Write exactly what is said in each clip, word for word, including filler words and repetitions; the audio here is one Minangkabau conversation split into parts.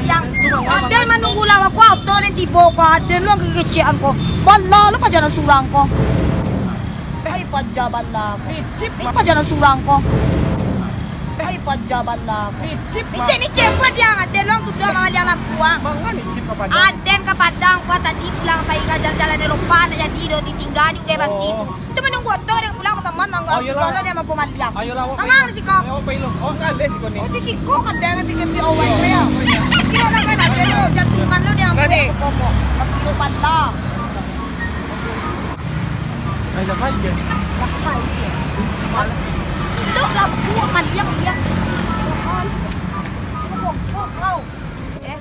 Yang aden manunggu lawan ko, auto den tibo ko, aden lo kekecekan ko. Bala lo pajalan surang ko. Ai paja bala ko. Ai pajalan surang ko. Ai paja bala ko. Micik, micik, buat yang aden lo tuduh mangaliang lampu ang. Aden ka Padang ko tadi pulang pai ka jalan-jalan Eropa, ndak jadi do, ditingga juo pasti tu. Tu manunggu oto dek pulang pasaman, nangga. Oh, iyolah. Tigo lo dek mampu maliang. Ayolah, awak. Tangan pai. Siko. Ayo, awak pai lo. Awak ngaleh siko ni. Oh, tu siko kadang tapi ke P O Y tu ya. Kiro lah kan ado lo, jantungan lo dia. Nanti. Pokok. Tapi lo pandang. Ayo, pai je. Lah, pai je. Lo lampu maliang dia. Siko pokok kau.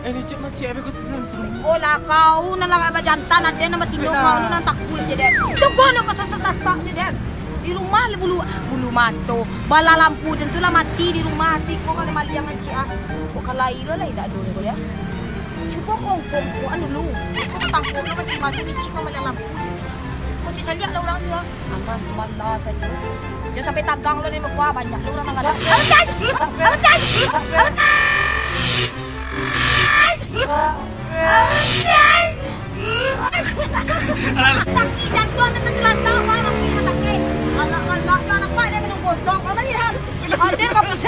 Eh, ni cik macik, abih kau tu santun. Oh lah, kau nan lah bajantan, ado nan batino kau, lu nan takuik je, deh. Tu kau nak kau sasak-sasak je, deh. Di rumah lah bulu, bulu mato, bala lampu, dan tu lah mati di rumah, ati kau kalau maliang cik ah. Kau kalau ilo lah, indak ado kau, deh. Cubo kau, kau, kau anu lu. Kau tangkok, kau macam mana ni, cik, kau maliang lampu. Kau cik saliak lah urang tu, ah. Aman, aman lah sajo. Jan sampai tagang lo di Mekuah, banyak lo urang nang galak. Aman, Chan! Aman, Chan! Aman, Chan! Aman, Chan! Sakik jantung, ado tangkilantak, Bang, sakik, sakik. Anak galak, anak apa dia minum gotong? Apa dia? Ada apa dia?